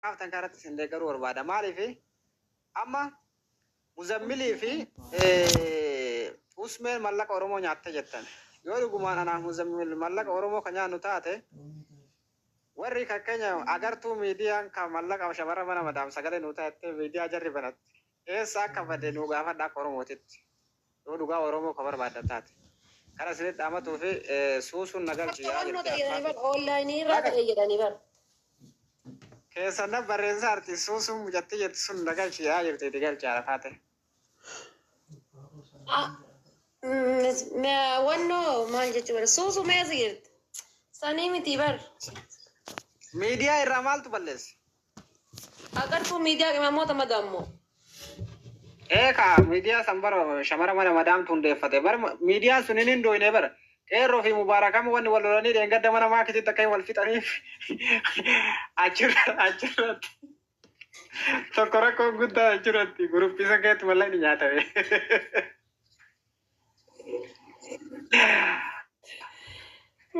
Kaaftan kanatti isin deeggaruu barbaada. Maaliif amma Muzammilii fi Usmeen mallaqa Oromoo nyaatte jettan. Yoo dhugumaan anaaf Muzammil mallaqa Oromoo ka nyaannu taate, warri kakkeenya Agartuu Miidiyaan ka mallaqa shamarran mana madaam sagalee nuu taate miidiyaa jarri banatte eessa akka bade nuu gaafadha akka Oromootitti. Yoo dhugaa Oromoo ka barbaaddan taate. Kana isinitti dhaamatuu fi suusuun na galchi yaa To'annoo jirti ta'e jedhanii haadha bar online irraa ta'e jedhanii bar. Keessan na barreessaa arti suusuun mucattii jettu sun na galchi yaa jirti itti galchi haadha faate. Wannoo maal jechuu bar suusu meesa jirti. Sanii miti bar. Miidiyaa irraa maaltu balleesse? Agartuu miidiyaa qimamoota madaammoo. Ee kaa miidiyaa san bara shamara mana madaamtu hundeeffate bar miidiyaan sun hin dooyne bara qeerroo fi mubaarakama wanni wal lolanii dheengadda mana maakititti akka wal fixaniif achirra achirratti tokko rakkoon guddaa achirratti guruppii san keessatti mallaqni nyaatame.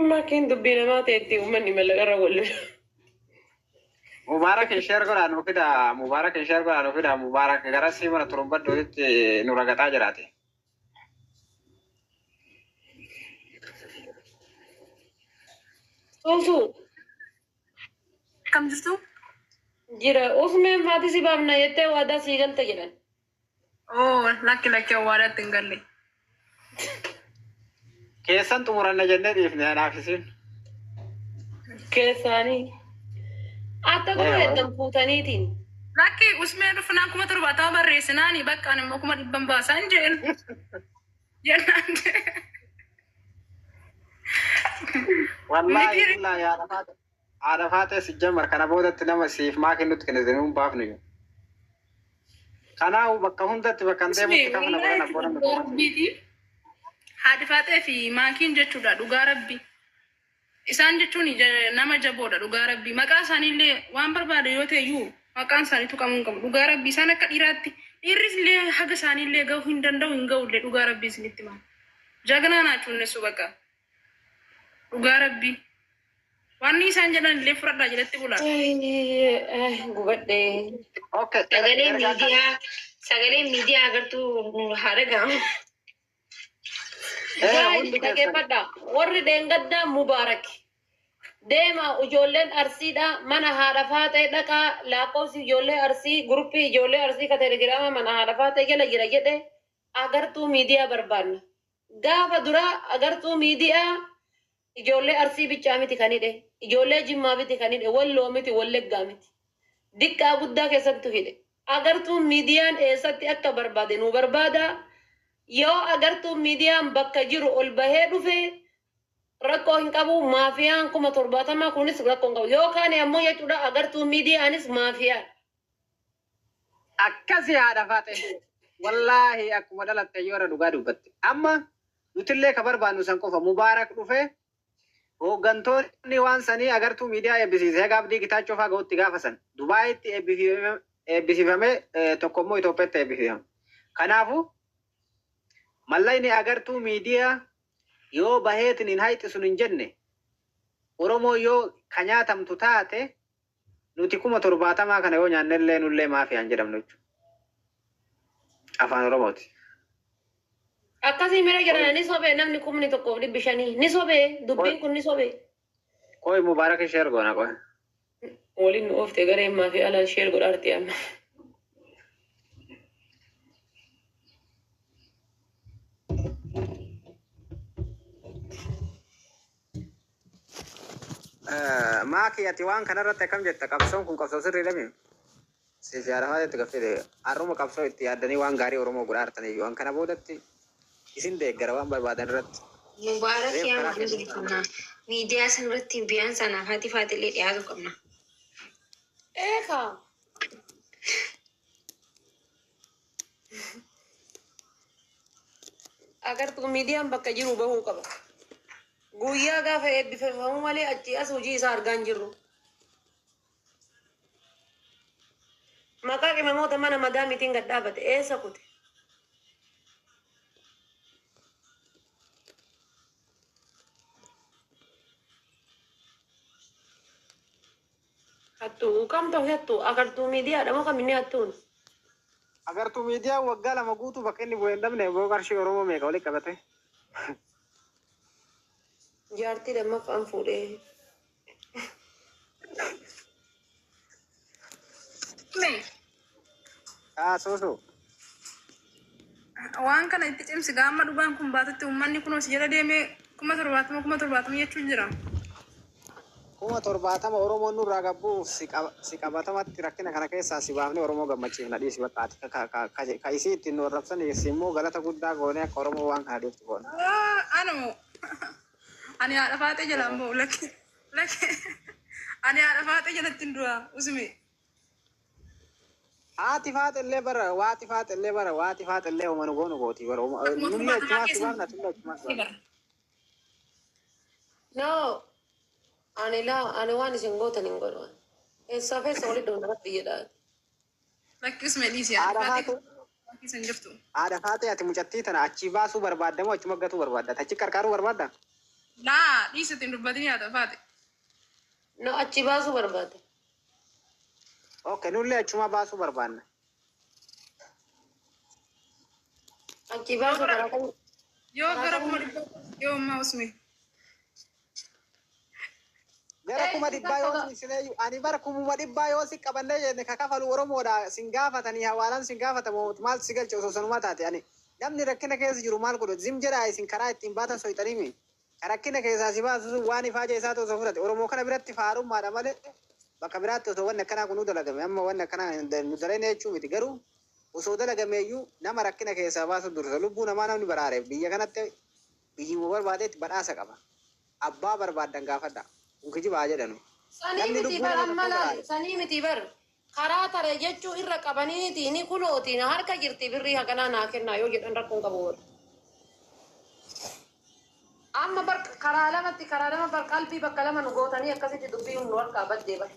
Makiin dubbii namaa ta'etti uummanni mallaqarra wal lola. Mubaarak share godhaa nu fida. Mubaarak share godhaa nu fida. Mubaarak garasii mana turumbaddoonitti nu ragaxaa jiraate. Suusuu Akkam jirtu? Jira. Usmeen maatii si baafna jettee waadaa sii galte jedhan. Oo, lakki lakki, awwaadaatti hin galle. Keessan xumuranna jennee dhiifne anaaf isin. Keessaanii. Akka kuma heddan fuutaniitiin. Lakki, usmeen dhufunaan 70,000 barreessinaani bakka ani immoo 100,000 baasaan jeen. Jennaan jeen. Wallaahi Miti. Billaahi, haadha faate. Haadha faatee si jammar kana boodatti nama siif maa kennutti kennite nuun baafnu iyyuu. Kanaafuu bakka hundatti bakka hin Usmee deemutti kafana wallahi godhan abboon dhugaa koomatti. rabbiiti. Haadhi faaxee fi maakiin jechuudha dhugaa rabbi. Isaan jechuun nama jaboodha dhugaa rabbi. Maqaa isaaniillee waan barbaade yoo ta'e iyyuu maqaan isaanii tuqamuu hin qabu. Dhugaa rabbi isaan akka dhiiraatti dhiirris illee haga isaaniillee gahuu hin danda'u, hin gahullee, dhugaa rabbi isinitti himaa. Jagnaa naachu innessu baqa. Dhugaa rabbi. Wanni isaan jedhan illee fudhadhaa jalatti bulaa. Gubadhe. Okay. Sagalee erga akkas miidiyaa, sagalee miidiyaa agartuu haa dhaga'amu. Ee Guys, hundi keessan. dhaggeeffadha. Warri dheengaddaa Mubaarak. Deema, ijoolleen Arsiidha. Mana haadha faaxee dhaqaa, lakkoofsi ijoollee Arsii, guruppii ijoollee Arsii ka telegiraama mana haadha faaxee jala jira jedhe. Agartuu Miidiyaa barbaanna. Gaafa duraa Agartuu Miidiyaa ijoollee Arsii bichaa miti kan hidhe. Ijoollee Jimmaa miti kan hidhe. Walloo miti, Wallaggaa miti. Diqqaa guddaa keessattu hidhe. Agartuun Miidiyaan eessatti akka barbaade nu barbaada. Yoo Agartuun Miidiyaan bakka jiru ol bahee dhufe rakkoo hin qabu. Maafiyaan 70,000 kunis rakkoo hin qabu. Yoo kaane ammoo jechuudha, Agartuun Miidiyaanis maafiyaadha. Akkasi haadha faaxe. Wallaahi akkuma dhalatte yoo irra dhugaa dubbatte. Amma nutillee ka barbaannu san qofa. Mubaarak dhufee hooggantoonni waan sanii Agartuu Miidiyaa eebbisiise. Haga Abdii Gitaachoo faa ga'utti gaafa san. Dubaayitti eebbisiifame, tokko immoo Itoophiyaatti eebbisiifame. Kanaafuu mallaqni Agartuu Miidiyaa yoo baheetiin hin hayxi sun hin jenne, Oromoo yoo ka nyaatamtu taate, nuti 70,000 kana yoo nyaannellee nullee maafiyaan jedhamnu jechuudha. Afaan Oromooti. Akkasii mira jedhan, ni sobee namni 1,500 ni sobee, dubbiin kun ni sobee. Qoy, Mubaarak share goona, qoy. Waliin nu oofte gareen maafiyaa alaan share godhaarti amma. Maaki, ati waan kanarratti akkam jetta? Qabsoon kun qabsoo sirriidha mi? Siif yaada faatetti gaffite. Har'uma qabsoo itti yaaddanii waan gaarii Oromoo godhaa jirtaniyyuu. An kana boodatti isin deeggara waan barbaadan irratti. Mubaarak Reef yaa karaa maal kennu. qabna. Miidiyaa san irratti biyaan sanaaf haati faatillee dhiyaatu qabna. Eekaa. Agartuu Miidiyaan bakka jiru bahuu qaba. Guyyaa gaafa eebbifamu malee achii as hojii isaa argaa hin jirru. Maqaa qimamoota mana madaamiitiin gad dhaabate eessa kute? Hattuu kamtu hattuu agartuu miidiyaadha moo kaminni hattuun? Agartuu miidiyaa waggaa 2 guutuu bakka inni bu'e hin dhabne boo qarshii Oromoo meeqa walitti qabate. Jaartii lammaffaan fuudhee. Mee Haa suusu. waan kana itti cimsi gaama dhugaan kun baatutti uummanni kun si jala deemee 70,000 70,000 jechuun jira. 70,000 Oromoon nurraa gabbuuf si qabatamatti rakkina kana keessaa si baafnee Oromoo gammachiifna dhiisi bakka ati ka isii ittiin nu arrabsan si immoo galata guddaa goonee akka Oromoo waan kana dhiiftu goona. Anamo ani haadha faaxee jalaan ba'u lakki lakki ani haadha faaxee jalatti hin du'a usme. Haati faaxillee bara waati faaxillee bara waati faaxillee homa nu goonu gooti bara Akkuma nullee torbaatamaa achumaa si keessa baafna tullee achumaa si baafna. No, ani laa ani waan isin gootan hin godhu. Eessaa feessa walitti dhufna rabbi jedhaa. Lakki usme dhiisi haadha Haadha faaxee faaxee keessa hin jirtu. haadha faaxee ati mucattii tana achii baasuu barbaadda moo achuma gatuu barbaadda? Achi qarqaaruu barbaadda? Laa dhiisi ittiin dubbatin haadha faaxee. No, achi baasuu barbaada. Okay, nullee achuma baasuu barbaanna. Achi baasuu karaa kan Yoo gara 100,000 yoo ammaa usme. Gara 100,000 yoo sineeyyu ani bara 100,000 yoo si qabannee jenne ka kafalu Oromoodha sin gaafatanii hawaalaan sin gaafatamu maal si galche osoo sanuma taate ani namni rakkina keessa jiru maal godhu zim jedhaa isin karaa ittiin baatan soyxaniimi ka rakkina keessaa si baasu sun waan ifaaja isaatu osoo fudhate Oromoo kana biratti faarummaadha malee bakka biraatti osoo wanni akkanaa kun nu dalagame amma wanni akkanaa nu dalagne jechuu miti garuu osoo dalagameeyyuu nama rakkina keessaa baasu dursa lubbuu namaa namni baraare biyya kanatti biyyuma barbaadeetti badhaasa qaba abbaa barbaaddan gaafadha kun kijibaa jedhanu. Sanii Namni miti lubbuu bar nama amma tokko laali baraare. sanii miti bar karaa tare jechuu irra qabaniiti ni kulootiin harka jirti birrii haganaa naa kennaa yoo jedhan rakkoon qabu godha. Amma bar karaa lamatti karaa lama bar qalbii bakka lama nu gootanii akkasitti dubbii nu harkaa baddee bar.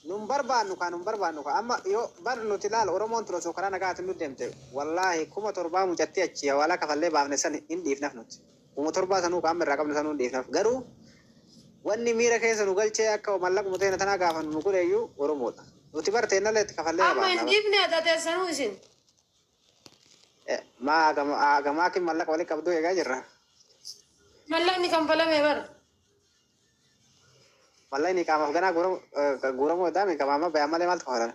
Nun barbaannu kaa nun barbaannu kaa amma yoo bar nuti ilaal Oromoon ture osoo karaa nagaatiin nu deemte wallaahi 7,000 mucattii achi hawaalaa kafallee baafne san hin dhiifnaf nuti. 7,000 sanuu ka amma irraa qabnu sanuu hin dhiifnaf garuu wanni miira keessa nu galchee akka mallaquma ta'e tanaa gaafannu nu godheeyyuu Oromoodha. Nuti bar teennallee itti kafallee Amma hin baafna. dhiifne adateessanuu isin. Maa gamaa kin mallaqa walitti qabduu eegaa jirra. Mallaqni kanfalame bar. Mallaqni qaamaaf ganaa guuramuu daami qamaama bayaan malee maaltu kafalame?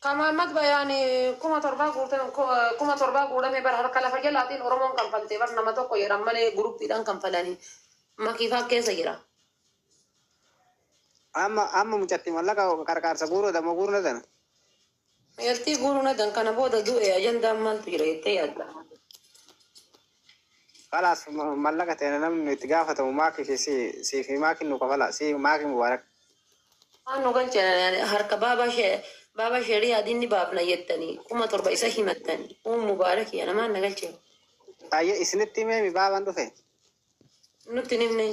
Kamaammat bayaan 7,000 guurtame 7,000 guurame bar harka lafa jalaatiin Oromoon kanfalte bar nama tokko jedhan malee guruppiidhaan kanfalanii makiifaa keessa jira. Amma amma mucatti mallaqa qarqaarsa guuruu dammoo guuruu na dana. Yartii guuruu na dan kana booda du'e ajandaan maaltu jira jettee yaadda. Kalaas mallaqa ta'e namni itti gaafatamu maakii fi si fi maakiin nu kafala si maakii mubaarak. Waan nu galchan harka baaba sheerii adiin ni baafna jettanii 7,000 isa himattanii uum mubaarak yaa namaan na galche. Ayyee isinitti himee mi baabaan dhufe? Nutti hin himne.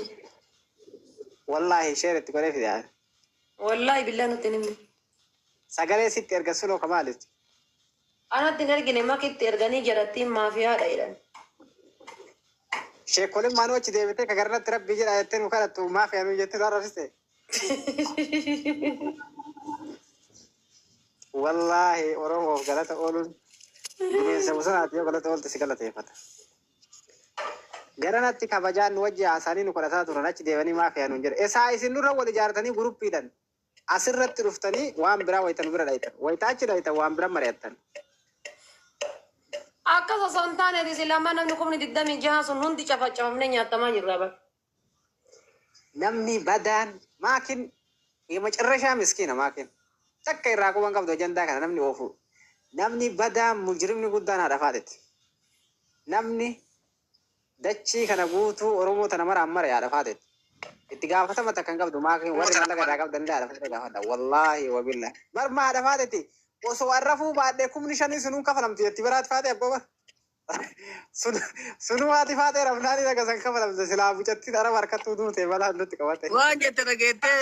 Wallaahi sheer itti godhee fide. Wallaahi billaa nutti hin himne. Sagalee sitti erga suloo ka maalitti? Anatti hin ergine makitti erganii jarattiin maafiyaadha jedhan. Sheekoleen maanuu achi deebitee ka garanatti rabbii jedha jettee nu kadhattu maafiyaa nu jettee nu arrabsite. Wallaahi Oromoof galata ooluun bineensa bosonaati yoo galata oolte si galateeffata. Garanatti kabajaan nu wajji haasanii nu kadhataa turan achi deebanii maafiyaa nuun jedha. Esaa isin nurra wal ijaartanii guruppiidhaan asirratti dhuftanii waan biraa wayita nu bira dhayitan. Wayita achi dhayitan waan bira mari'attan. Akkas osoo hin taane silaamaa namni 26,000 sun hundi cafacafamnee nyaatamaa jirra bar. Namni badaan maakin የመጨረሻ ምስኪን maakin takka irraa quban qabdu ajandaa kana namni oofu. Namni badaan mujrimni guddaan haadha faatetti. Namni dachii kana guutuu Oromoo tana maraan mare haadha faatetti. Itti gaafatama takka hin qabdu maakin warri mallaqa irraa qabdan illee haadha faatee gaafadha. Wallaahi wabillaahi. Bar ma haadha faatetti osoo arrafuu baadhee 5,000 sunuun kafalamtu jetti biraati faatee abboo bar. Sunuu haati faatee rafnaanii dhaga san kafalamte silaa mucattiin araba harkattuu duute balaan nutti qabate. Waan jette dhageettee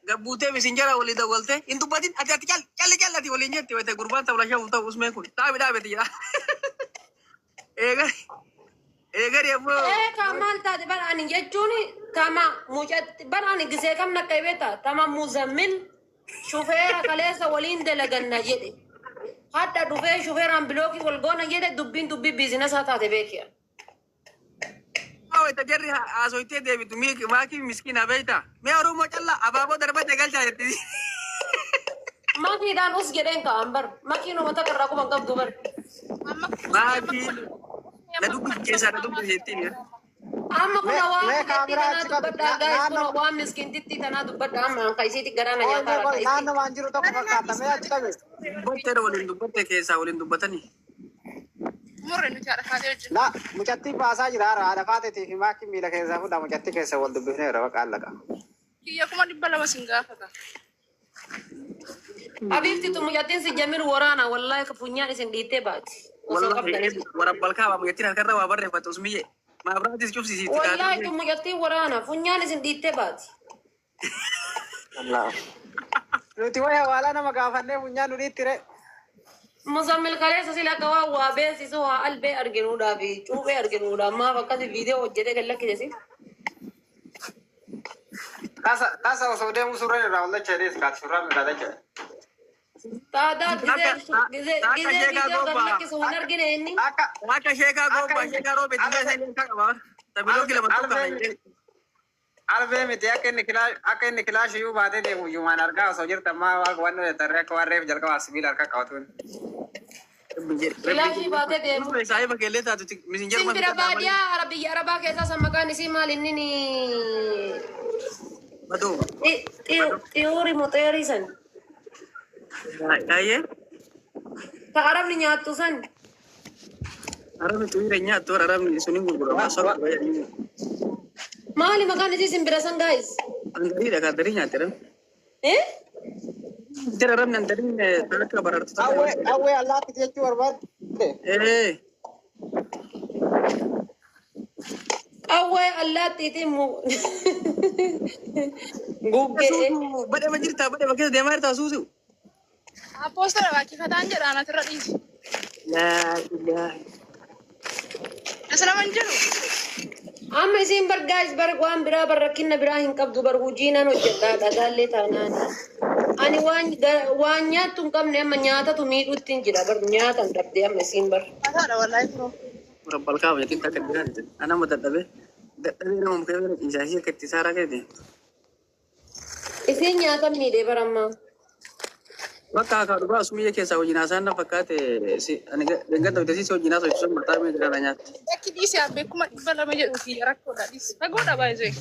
gabbuutee misinjara walii dawwalte hin dubbatin ati ati calli calli calli ati waliin jette wayita gurbaan tabla shafu ta'u usmeen kun dhaabi dhaabete jedha. Eega Eegari ammoo. Ee ka maal taate bara ani jechuun tama mucatti bara ani gisee kam nakka beekta tama Muzammil shufeera kaleessa waliin dalaganna jedhe. Hadda dhufee shufeeraan bilookii wal goona jedhe dubbiin dubbii biizinesaa taate beekiya. Haa jarri haasoytee deebitu maakii miskiina beekta. Mee Oromoo callaa abaaboo darbate galchaa jetti. Makiidhaan us jedheen ka'an bar makiin uummata irraa quban qabdu bar. Maakii na dubbisi keessaa na dubbisi jettiin. Amma kun waan Mee mucattii kaameraa tanaa achi qabi. dubbadhaa gaayis kun Naannoo waan miskiintittii tanaa dubbadhaa amma kan isiitti garaa na nyaataa rakka isii. naannoo waan jiru tokko fakkaata. Mee achi qabi. Dubbatteedha waliin dubbatte keessaa waliin dubbatanii. Murre nuti haadha faatee wajjin. La mucattii baasaa jira haadha haadha faateetii fi maakii miila keessaa fuudha mucattii keessa wal dubbifneera baqa allaqa. Kiyya 200,000 sin gaafata. Abiifti tu mucattiin si jamil waraana wallaahi funyaan isin dhiittee baati. Osoo qabdan. Wallaahi warabbalkaa waa mucattiin harkarra waa barreeffatu usmiyye. Maabiraatis cufsiisiitti Wallaahi tu mucattiin waraana funyaan isin dhiittee baati. Nuti wayi hawaalaa nama gaafannee funyaan nu dhiittire. Muzammil kaleessa sila akka waa waa beeksisu haa albee arginuudhaa fi cuuphee arginuudha maaf akkasi viidiyoo hojjetee gad lakkise si. Tasa tasa osoo deemu suuraan irraa wal dachee dees kaati suuraan irraa dachee. Taadaa gisee gisee Akka gisee sheekaa viidiyoo gad gobbaa. lakkisu hin argine inni. Akka Akka sheekaa gobbaa sheekaa roobe tigaa isaa illee qaba. Tabiloo lama tokko kana jedhe. Albee miti akka inni kilaash akka inni kilaash iyyuu baatee deemu iyyumaan argaa osoo jirtan maa waan waan nuti tarree akka waan reef jalqabaa sibiila harka qabatuun. Kilaashii baatee deemu. Saayiba keellee taatu misinjar Simbira baadiyaa Arab biyya Arabaa keessaa san maqaan isii maal inni ni Badoo. xiyyoori moxeerii san Ayyee. ka Arabni nyaattu san. Arabni xuyira nyaattu arabni suniin gurgurama. Soba. Maali maqaan isii simbira san gaayis? Angariidha kaadarii nyaatte arabni. Eh? Jara arabni angariin akka barartu. Qawwee qawwee allaatti jechuu barbaadde. Ee. Qawwee allaattiitiin mu guggee. Suusu badhama jirtaa badhama keessa deemaa jirtaa suusu. Appoostara waaqeffataan jedha anaatirra dhiisi. Laa ilaaha. As nama hin jedhu. Amma isiin bar gaayis bar waan biraa bar rakkina biraa hin qabdu bar hojii nan hojjedha dhagaallee taanaan. Ani waan waan nyaattu hin qabne amma nyaatatu miidhutti hin jira bar nyaata hin dhabde amma isiin bar. Mataadha wallaahi firoo. Rabbalkaa jettiin takka dhiiraan anama dadhabee dadhabee nama muka bira ciisaa ishee akka itti saaraa keeti. Isiin nyaata miidhee bar amma. Bakka akka dhugaa sumiyya keessaa wajjin haasaan na fakkaate ani dangadda hojjetii si wajjin haasoo ibsuun mataa mee gara nyaatti. Bakki dhiisi abbee 200,000 jedhu kiyya rakkoodha dhiisi. Fagoodha baay'ee.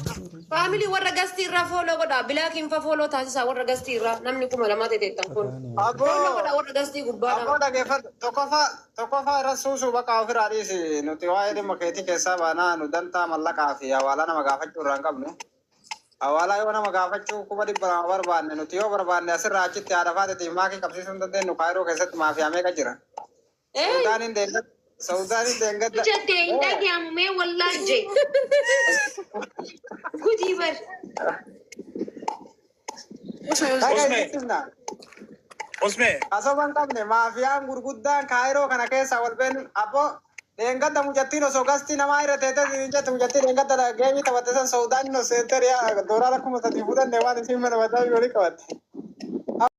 Family warra gastii irraa follow godha. Bilaakiin fa follow taasisaa warra gastii irraa namni 2000 teteettan kun. Abboo Follow godha warra gastii gubbaadha. abboo dhageeffadhu tokkoffaa tokkoffaa irra suusuu bakka ofirraa dhiisi nuti waa'ee dhimma keetii keessaa baanaa nu dantaa mallaqaa fi hawaalaa nama gaafachuu irraa hin qabnu. Hawaalaa yoo nama gaafachuu 200,000 barbaanne nuti yoo barbaanne asirraa achitti haadha faateetiif maakii qabsiisuu hin dandeenyu Kaayiroo keessatti maafiyaa meeqa jira. Eh? Suudaaniin deeggadda Suudaaniin deeggadda. Jettee hin dhagahamu mee wallaahi jee. Gudii bar. Dhageessifna. Osme, Asuma hin qabne maafiyaan gurguddaan Kaayiroo kana keessa wal beenu abboo Deengadda mucattiin osoo gastii namaa irra teessee siin jette mucattii deengadda geemii taphatte san Suudaaniin osoo seentee doolaara 3,000 fudhanne waan isiin mana mataa walii qabatte.